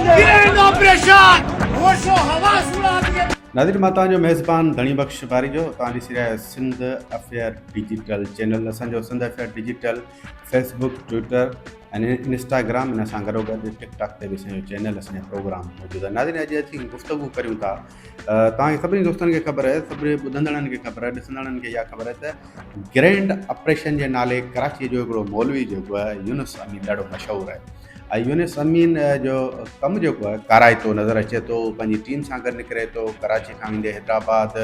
Grand operation هوش و حواس اڙا ديي. ناظرين مان توهان جو ميزبان ڌڻي بخش باريجو توهان ڏسي رهيا آهيو سنڌ افيئر ڊجيٽل چينل اسان جو Sindh affair digital Facebook Twitter ۽ Instagram ان سان گڏو گڏ ٽڪ ٽاڪ تي به اسان جو چينل اسان جا پروگرام موجود آهن ناظرين اڄ اسين گفتگو ڪريون ٿا توهان کي سڀني دوستن کي خبر آهي سڀني ٻڌندڙن کي خبر آهي ڏسندڙن کي اها خبر آهي ته گرينڊ آپريشن جي نالي ڪراچي جو هڪڙو مولوي جيڪو آهي يونس امين ڏاڍو مشهور آهي ۽ يونس امين جو ڪم جيڪو آهي ڪارائتو نظر اچي ٿو پنهنجي ٽيم سان گڏ نڪري ٿو ڪراچي کان ويندي حيدرآباد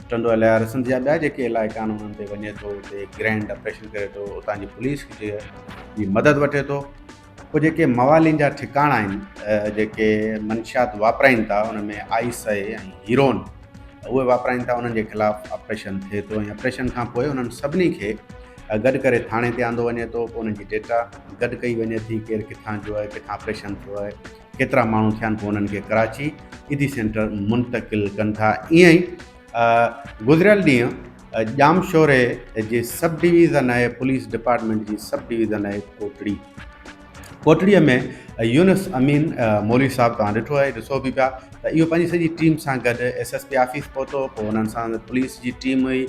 ٽنڊو الهيار سنڌ جا ٻيا جيڪي علائقا آهن انهن تي وڃي ٿو اتي گرينڊ آپريشن ڪري ٿو اتان جي پوليس جي مدد وٺي ٿو پوء جيڪي موالين جا ٺڪاڻا آهن جيڪي منشيات واپرائين ٿا ان ۾ آئس آهي ۽ هيرون اهي واپرائين ٿا انهن جي خلاف آپريشن ٿئي ٿو ۽ آپريشن کان پوء انهن سڀني کي گڏ ڪري ٿاڻي تي آندو وڃي ٿو پوء انهن جي ڊيٽا گڏ ڪئي وڃي ٿي ڪير ڪٿان جو آهي ڪٿان آپريشن ٿيو آهي ڪيترا ماڻهو ٿيا آهن پوء انهن کي ڪراچي ايڌي سينٽر منتقل ڪن ٿا ائين ئي گذريل ڏينهن ڄامشوري جي سب ڊويزن آهي پوليس ڊپارٽمينٽ جي سب ڊويزن آهي ڪوٽڙي ڪوٽڙي ۾ يونس امين مولوي صاحب توهان ڏٺو آهي ڏسو به پيا ته اهو پنهنجي سڄي ٽيم سان گڏ ايس ايس پي آفيس پهتو پوء انهن سان پوليس جي ٽيم هئي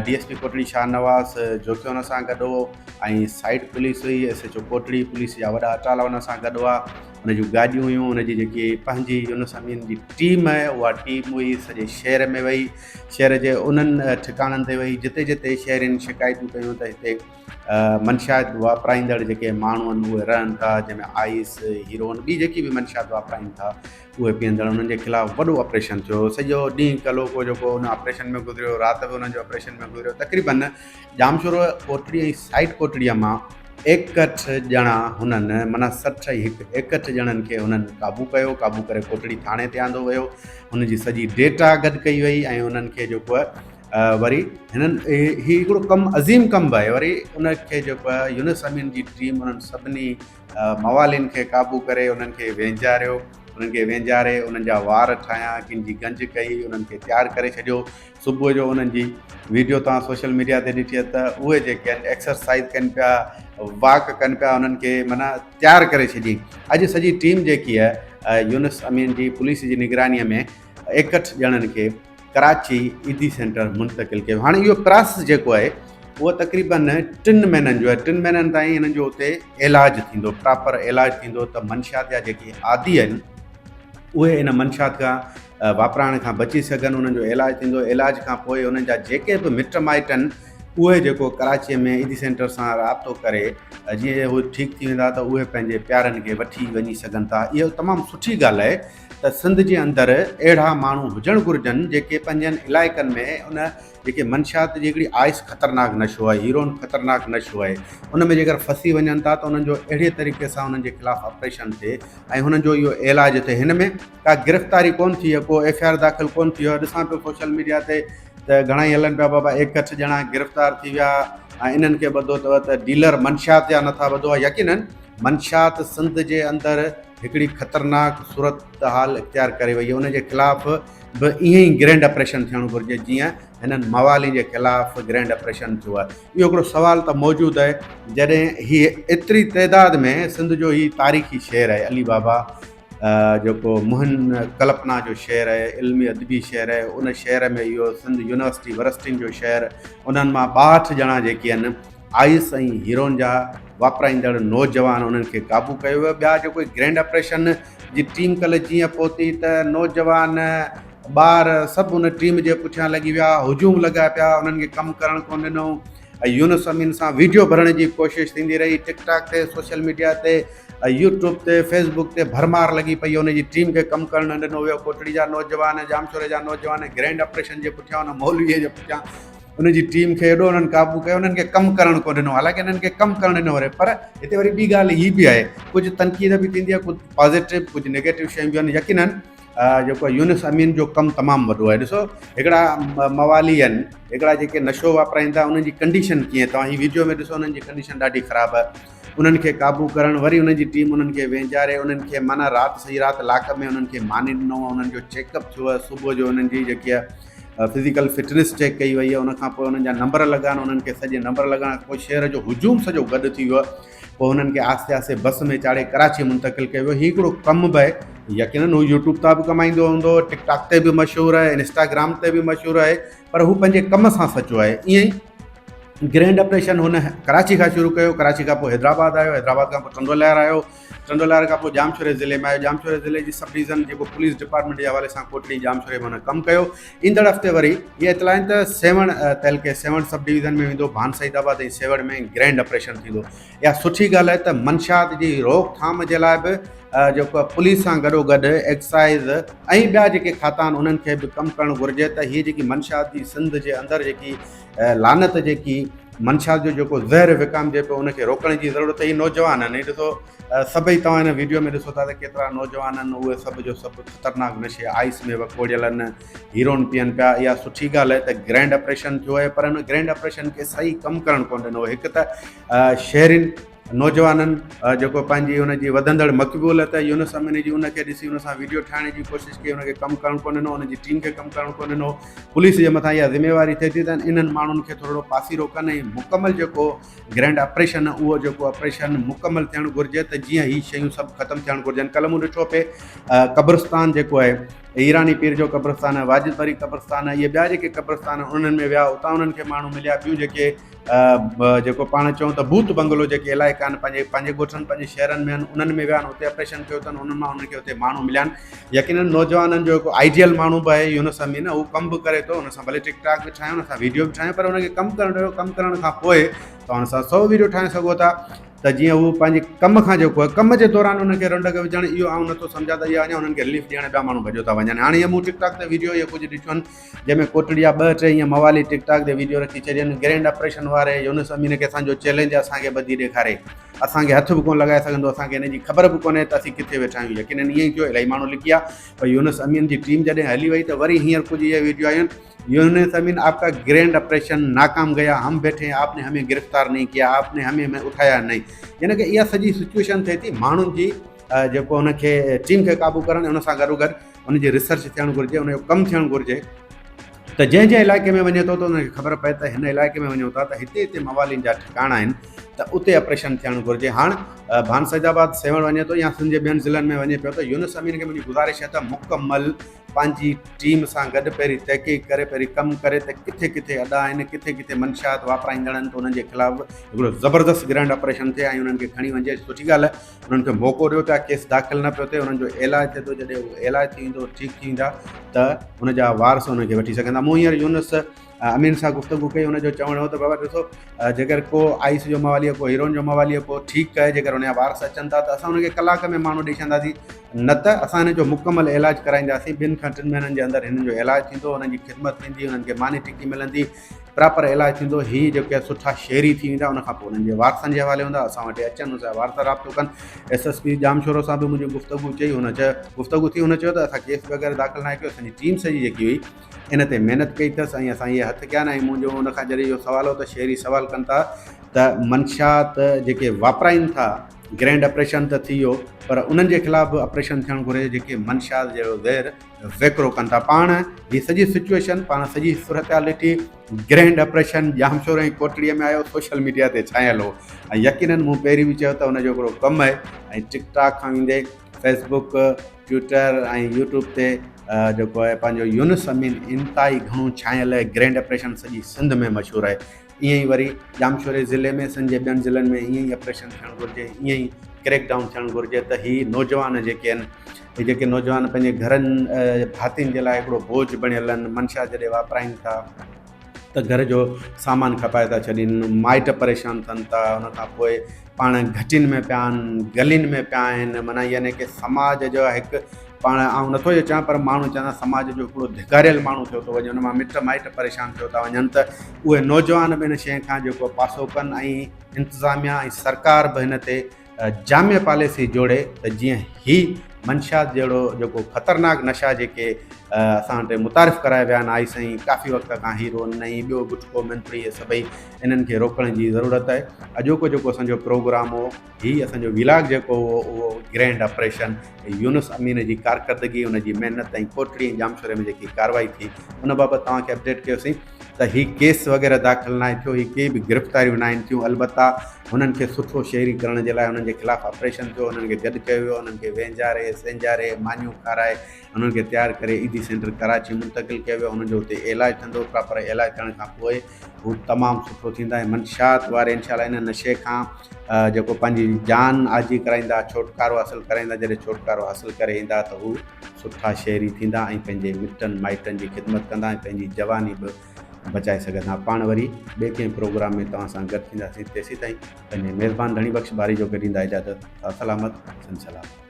D S P Kotri Shahnawaz Jokhio ان سان گڏ هو ۽ سائيڊ پوليس هئي S H O Kotri police جا وڏا اٽالا ان سان گڏ هئا ان جون گاڏيون هيون ان جي جيڪي پنهنجي يونس امين جي ٽيم آهي اها ٽيم هئي سڄي شهر ۾ وئي شهر جي انهن ٺڪاڻن تي وئي جتي جتي شهرين شڪايتون ڪيون ته هتي منشيات واپرائيندڙ جيڪي ماڻهو آهن اهي رهن ٿا جنهن ۾ آئس هيروئن ٻي جيڪي به منشيات واپرائين ٿا اهي پيئندڙ انهن جي خلاف وڏو آپريشن ٿيو سڄو ڏينهن ڪلهوڪو جيڪو ان آپريشن ۾ گذريو رات به انهن جو آپريشن ۾ گذريو تقريبن ڄامشورو ڪوٽڙي ۽ سائيٽ ڪوٽڙيء مان ايڪهٺ ڄڻا هنن معنيٰ 60 ۽ هڪ ايڪهٺ ڄڻن کي هنن قابو ڪيو، قابو ڪري ڪوٽڙي ٿاڻي تي آندو ويو، هن جي سڄي ڊيٽا گڏ ڪئي وئي ۽ انهن کي جيڪو آهي وري هنن هي هڪڙو ڪم عظيم ڪم به آهي وري ان کي جيڪو آهي يونس امين جي ٽيم انهن سڀني موالين کي قابو ڪري انهن کي وينجاريو انهن کي وينجاري انهن جا وار ٺاهيا ڪن جي گنج ڪئي انهن کي تيار ڪري ڇڏيو صبح جو انهن جي ويڊيو توهان سوشل ميڊيا تي ڏٺي ته اهي جيڪي آهن ايڪسرسائز ڪن پيا واڪ ڪن پيا انهن کي معنيٰ تيار ڪري ڇڏي اڄ سڄي ٽيم جيڪي آهي يونس امين جي پوليس جي نگراني ۾ 61 ڄڻن کي ڪراچي ايڌي سينٽر منتقل ڪيو هاڻي اهو پراسس جيڪو آهي اهو تقريبن ٽن مهينن جو آهي ٽن مهينن تائين هنن جو اتي علاج ٿيندو پراپر علاج ٿيندو ته منشيات جا جيڪي عادي آهن اهي ان منشيات کان واپرائڻ کان بچي سگهن انهن جو علاج ٿيندو علاج کان پوء انهن جا جيڪي به مٽ مائٽ آهن اهي جيڪو ڪراچيء ۾ ايڌي سينٽر سان رابطو ڪري جيئن هو ٺيڪ ٿي ويندا ته اهي پنهنجي پيارن کي وٺي وڃي سگهن ٿا اهو تمام سٺي ڳالهه آهي ته سنڌ جي اندر اهڙا ماڻهو هجڻ گهرجن جيڪي پنهنجن علائقن ۾ ان جيڪي منشيات جي هڪڙي آئس خطرناڪ نشو آهي هيروئن خطرناڪ نشو آهي ان ۾ جيڪر ڦسي وڃن ٿا ته انهن جو اهڙي طريقي سان انهن جي خلاف آپريشن ٿئي ۽ هنن جو اهو علاج ٿئي هن ۾ ڪا گرفتاري ڪون ٿي آهي ڪو ايف I R داخل ڪون ٿي آهي ڏسان پيو سوشل ميڊيا تي ته گهڻا ئي هلن پيا بابا 61 ڄڻا گرفتار ٿي ويا ۽ انهن کي ٻڌو اٿو ته ڊيلر منشيات جا نٿا ٻڌو آهي يقينن منشيات سنڌ جي اندر هڪڙي خطرناڪ صورتحال اختيار ڪري وئي ان جي خلاف به ائين ئي گرينڊ آپريشن ٿيڻ گهرجي جيئن هنن موالين جي خلاف گرينڊ آپريشن ٿيو آهي اهو هڪڙو سوال ته موجود آهي جڏهن هي ايتري تعداد ۾ سنڌ جو هي تاريخي شهر آهي علي بابا جيڪو موهن ڪلپنا جو شهر آهي علمي ادبي شهر آهي ان شهر ۾ اهو سنڌ يونيورسٽي ورسٽين جو شهر انهن مان 62 ڄڻا جيڪي آهن آئس ۽ هيروئن جا واپرائيندڙ نوجوان انهن کي قابو ڪيو ويو ٻيا جيڪو گرينڊ آپريشن جي ٽيم ڪلهه جيئن پهتي ته نوجوان ٻار سڀ ان ٽيم جي پٺيان لڳي ويا هجوم لڳا پيا انهن کي ڪم ڪرڻ ڪونه ڏنو ۽ يونس امين سان ويڊيو ڀرڻ جي ڪوشش ٿيندي رهي ٽڪ ٽاڪ تي سوشل ميڊيا تي يوٽيوب تي فيسبوڪ تي ڀرمار لڳي پئي ان جي ٽيم کي ڪم ڪرڻ نه ڏنو ويو ڪوٽڙي جا نوجوان ڄامشوري جا نوجوان گرينڊ آپريشن جي پٺيان ان مولوي جي پٺيان ان جي ٽيم کي ايڏو انهن قابو ڪيو انهن کي ڪم ڪرڻ ڪونه ڏنو حالانڪه انهن کي ڪم ڪرڻ ڏنو وري پر هتي وري ٻي ڳالهه هي به آهي ڪجهه تنقيد به ٿيندي آهي ڪجهه پازيٽو ڪجهه نيگيٽو شيون به آهن يقينن جيڪو يونس امين جو ڪم تمام وڏو آهي ڏسو هڪڙا موالي آهن هڪڙا جيڪي نشو واپرائين ٿا انهن جي ڪنڊيشن ڪيئن توهان هي ويڊيو ۾ ڏسو انهن جي ڪنڊيشن ڏاڍي خراب آهي انهن کي قابو ڪرڻ وري انهن جي ٽيم انهن کي وينجاري انهن کي معنيٰ رات سڄي رات لاڪ ۾ انهن کي ماني ڏنو انهن جو چيڪ اپ ٿيو آهي صبح جو انهن جي جيڪي آهي فزيڪل فٽنس چيڪ ڪئي وئي آهي ان کان پوء انهن جا نمبر لڳا آهن انهن کي سڄي نمبر لڳڻ کان پوء شهر جو هجوم سڄو گڏ ٿي ويو آهي پوء انهن کي آهستي آهستي بس ۾ چاڙهي ڪراچي منتقل ڪيو ويو هي هڪڙو ڪم به آهي يقينن هو يوٽيوب تان به ڪمائيندو هوندو، ٽڪ ٽاڪ تي به مشهور آهي، انسٽاگرام تي به مشهور آهي، پر هو پنهنجي ڪم سان سچو آهي. ائين ئي گرينڊ آپريشن هن ڪراچي کان شروع ڪيو، ڪراچي کان پوء حيدرآباد آيو، حيدرآباد کان پوء ٽنڊو الهيار آيو، ٽنڊو الهيار کان پوء ڄامشوري ضلعي ۾ آيو، ڄامشوري ضلعي جي سب ڊويزن جيڪو پوليس ڊپارٽمينٽ جي حوالي سان ڪوٽڙي ڄامشوري ۾ هن ڪم ڪيو. ايندڙ هفتي وري اهي اطلاع آهن ته سيوهڻ تعلقي سيوهڻ سب ڊويزن ۾ ويندو، ڀان سعيد آباد ۽ سيوهڻ ۾ گرينڊ آپريشن ٿيندو. اها سٺي ڳالهه آهي ته منشيات جي روڪٿام جي لاء به جيڪو پوليس سان گڏو گڏ ايڪسائيز ۽ ٻيا جيڪي کاتا آهن انهن کي به ڪم ڪرڻ گهرجي ته هي جيڪي منشيات جي سنڌ جي اندر جيڪي لعنت جيڪي منشيات جو جيڪو زهر وڪامجي پيو ان کي روڪڻ جي ضرورت هي نوجوان آهن هي ڏسو سڀئي توهان هن ويڊيو ۾ ڏسو ٿا ته ڪيترا نوجوان آهن اهي سڀ جو سڀ خطرناڪ نشي آئس ۾ وڪوڙيل آهن هيرون پيئن پيا اها سٺي ڳالهه آهي ته گرينڊ آپريشن ٿيو آهي پر ان گرينڊ آپريشن کي صحيح ڪم ڪرڻ ڪونه ڏنو هڪ ته شهرين نوجوانن جيڪو پنهنجي ان جي وڌندڙ مقبوليت يونس امين جي ان کي ڏسي ان سان ويڊيو ٺاهڻ جي ڪوشش ڪئي ان کي ڪم ڪرڻ ڪونه ڏنو ان جي ٽيم کي ڪم ڪرڻ ڪونه ڏنو پوليس جي مٿان اها ذميواري ٿئي ٿي ته انهن ماڻهن کي ٿورڙو پاسيرو ڪن ۽ مڪمل جيڪو گرينڊ آپريشن اهو جيڪو آپريشن مڪمل ٿيڻ گهرجي ته جيئن هي شيون سڀ ختم ٿيڻ گهرجن ڪلهه مون ڏٺو پئي قبرستان جيڪو آهي ايراني پير جو قبرستان آهي واجد بري قبرستان آهي اهي ٻيا جيڪي قبرستان آهن انهن ۾ ويا اتان انهن کي ماڻهو مليا ٻيون جيڪي جيڪو پاڻ چئون ته ڀوت بنگلو جيڪي علائقا آهن پنهنجي پنهنجي ڳوٺن پنهنجي شهرن ۾ آهن انهن ۾ ويا آهن اتي آپريشن ڪيو اٿن انهن مان انهن کي اتي ماڻهو مليا آهن يقينن نوجوانن جو هڪ آئيڊيل ماڻهو به آهي يونس امين هو ڪم به ڪري ٿو ان سان ڀلي ٽڪ ٽاڪ به ٺاهيو ان سان ويڊيو به ٺاهيو پر ان کي ڪم ڪرڻ ڏيو ڪم ڪرڻ کان پوء توهان ان سان سو ويڊيو ٺاهي سگهو ٿا ته جيئن هو پنهنجي ڪم کان جيڪو آهي ڪم جي دوران انهن کي رنڊڪ وجهڻ اهو آئون نٿو سمجهان ته اها اڃا انهن کي رليف ڏيڻ ٻيا ماڻهو ڀڄيو ٿا وڃن هاڻي اهي مون ٽڪ ٽاڪ تي ويڊيو اهي ڪجهه ڏٺيون آهن جنهن ۾ ڪوٽڙي جا ٻه ٽي ائين موالي ٽڪ ٽاڪ تي ويڊيو رکي ڇڏين گرينڊ آپريشن واري يونس امين کي اسان جو چئلينج اسان کي ٻڌي ڏيکاري اسان کي هٿ به ڪونه لڳائي سگهندو اسان کي هن جي خبر به ڪونهي ته اسين ڪٿي ويٺا آهيون يقينن ائين ئي ٿيو الاهي ماڻهو لڪي ويا پر يونس امين جي ٽيم جڏهن هلي وئي ته وري هينئر ڪجهه اهي ويڊيو آيون يونس امين آپ کا گرينڊ آپريشن ناڪام گيا هم بيٺي ہیں آپ ني همين گرفتار نهين ڪيا آپ ني همين اٺايا نهين يعني ڪه اها سڄي سچويشن ٿئي ٿي ماڻهن جي جيڪو ان کي ٽيم کي قابو ڪرڻ ان سان گڏو گڏ ان جي ريسرچ ٿيڻ گهرجي ان جو ڪم ٿيڻ گهرجي ته جنهن جنهن علائقي ۾ وڃي ٿو ته ان کي خبر پئي ته هن علائقي ۾ وڃون ٿا ته هتي هتي موالين جا ٺڪاڻا آهن ته اتي آپريشن ٿيڻ گهرجي هاڻ ڀان سيد آباد سيوهڻ وڃي ٿو يا سنڌ جي ٻين ضلعن ۾ وڃي پيو ته يونس امين کي منهنجي گذارش آهي ته مڪمل پنهنجي ٽيم سان گڏ پهرين تحقيق ڪري پهرين ڪم ڪري ته ڪٿي ڪٿي اڏا آهن ڪٿي ڪٿي منشيات واپرائيندڙ آهن ته انهن جي خلاف هڪڙو زبردست گرينڊ آپريشن ٿئي ۽ انهن کي کڻي وڃجي سٺي ڳالهه آهي انهن کي موقعو ڏيو ته ڪيس داخل نه پيو ٿئي انهن جو علاج ٿئي ٿو جڏهن اهو علاج ٿي ويندو ٺيڪ ٿي ويندا ته ان جا وارث انهن کي وٺي سگهندا مون هينئر يونس امين سان گفتگو ڪئي ان جو چوڻ هو ته بابا ڏسو جيڪر ڪو آئس جو موالي ڪو هيروئن جو موالي ڪو ٺيڪ آهي جيڪر ان جا وارث اچن ٿا ته اسان ان کي ڪلاڪ ۾ ماڻهو ڏئي ڇڏنداسين نه ته اسان هن جو مڪمل علاج ڪرائينداسين ٻن کان ٽن مهينن جي اندر هنن جو علاج ٿيندو انهن جي خدمت ٿيندي انهن کي ماني ٽڪي ملندي پراپر علاج ٿيندو هي جيڪي سٺا شهري ٿي ويندا ان کان پوء انهن جي وارثن جي حوالي هوندا اسان وٽ اچن ان سان وارث رابطو ڪن ايس ايس پي ڄامشورو سان به منهنجي گفتگو چئي هن چيو گفتگو ٿي هن چيو ته اسان ڪيس وغيره داخل ناهي ڪيو اسان جي ٽيم سڄي جيڪي هئي ان تي محنت ڪئي اٿس ۽ اسان اهي هٿ ڪيا آهن ۽ منهنجو ان کان جڏهن اهو سوال هو ته شهري سوال ڪن ٿا ته منشيات جيڪي واپرائين ٿا گرينڊ آپريشن ته ٿي ويو پر انهن جي خلاف به آپريشن ٿيڻ گهرجي جيڪي منشيات جهڙو زهر ويڪرو ڪن ٿا پاڻ هي سڄي سچويشن پاڻ سڄي صورتحال ڏٺي گرينڊ آپريشن ڄامشورو ۽ ڪوٽڙي ۾ آيو سوشل ميڊيا تي ڇانيل هو ۽ يقينن مون پهرين به چيو ته ان جو هڪڙو ڪم آهي ۽ ٽڪ ٽاڪ کان ويندي فيسبڪ ٽوئٽر ۽ يوٽيوب تي جيڪو آهي پنهنجو يونس امين انتهائي گهڻو ڇانيل آهي گرينڊ آپريشن سڄي سنڌ ۾ مشهور آهي ائين ئي وري ڄامشوري ضلعي ۾ سنڌ جي ٻين ضلعن ۾ ائين ئي آپريشن ٿيڻ گهرجي ائين ئي ڪريڪ ڊائون ٿيڻ گهرجي ته هي نوجوان جيڪي آهن هي جيڪي نوجوان پنهنجي گهرن ڀاتين جي لاء هڪڙو بوجهه بڻيل آهن منشا جڏهن واپرائين ٿا ته گهر جو سامان کپائي ٿا ڇڏين مائٽ پريشان ٿين ٿا ان کان پوء پاڻ گهٽين ۾ پيا آهن گلين ۾ پيا آهن معنيٰ يعني ڪي سماج جو هڪ پاڻ آئون نٿو اهو چوان پر ماڻهو چوندا سماج جو هڪڙو ڌڪاريل ماڻهو ٿيو ٿو وڃي ان مان مٽ مائٽ پريشان ٿيو ٿا وڃن ته اهي نوجوان به ان شيء کان جيڪو پاسو ڪن ۽ انتظاميا ۽ سرڪار به هن تي جامع پاليسي جوڙي ته جيئن هي منشيات جهڙو جيڪو خطرناڪ نشا جيڪي اسان وٽ متعارف ڪرايا ويا آهن آئي سائين ڪافي وقت کان هيرو نئين ٻيو گٽڪو منتري اهي سڀئي انهن کي روڪڻ جي ضرورت آهي اڄوڪو جيڪو اسان جو پروگرام هو هي اسان جو ولاگ جيڪو هو اهو گرينڊ آپريشن يونس امين جي ڪارڪردگي ان جي محنت ۽ ڪوٽڙي ۽ ڄامشوري ۾ جيڪي ڪارروائي ٿي ان بابت توهان کي اپڊيٽ ڪيوسين. ته هي ڪيس وغيره داخل ناهي ٿيو، هي ڪي به گرفتاريون ناهن ٿيون، البته هنن کي سٺو شهري ڪرڻ جي لاء هنن جي خلاف آپريشن ٿيو، هنن کي گڏ ڪيو ويو، هنن کي وهنجاري سهنجاري مانيون کارائي هنن کي تيار ڪري ايڌي سينٽر ڪراچي منتقل ڪيو ويو، هنن جو اتي علاج ٿيندو، پراپر علاج ٿيڻ کان پوء هو تمام سٺو ٿيندا ۽ منشيات واري انشاء الله ان نشي کان جيڪو پنهنجي جان آجي ڪرائيندا، ڇوٽڪارو حاصل ڪرائيندا، جڏهن ڇوٽڪارو حاصل ڪري ايندا ته هو سٺا شهري ٿيندا ۽ پنهنجي مٽن مائٽن جي خدمت ڪندا ۽ پنهنجي جواني به بچائي سگهندا. پاڻ وري ٻئي ڪنهن پروگرام ۾ توهان سان گڏ ٿينداسين تيسيتائين پنهنجي ميزبان ڌڻي بخش باريجو کي ڏيندا اجازت. سلامت سنڌ سلامت.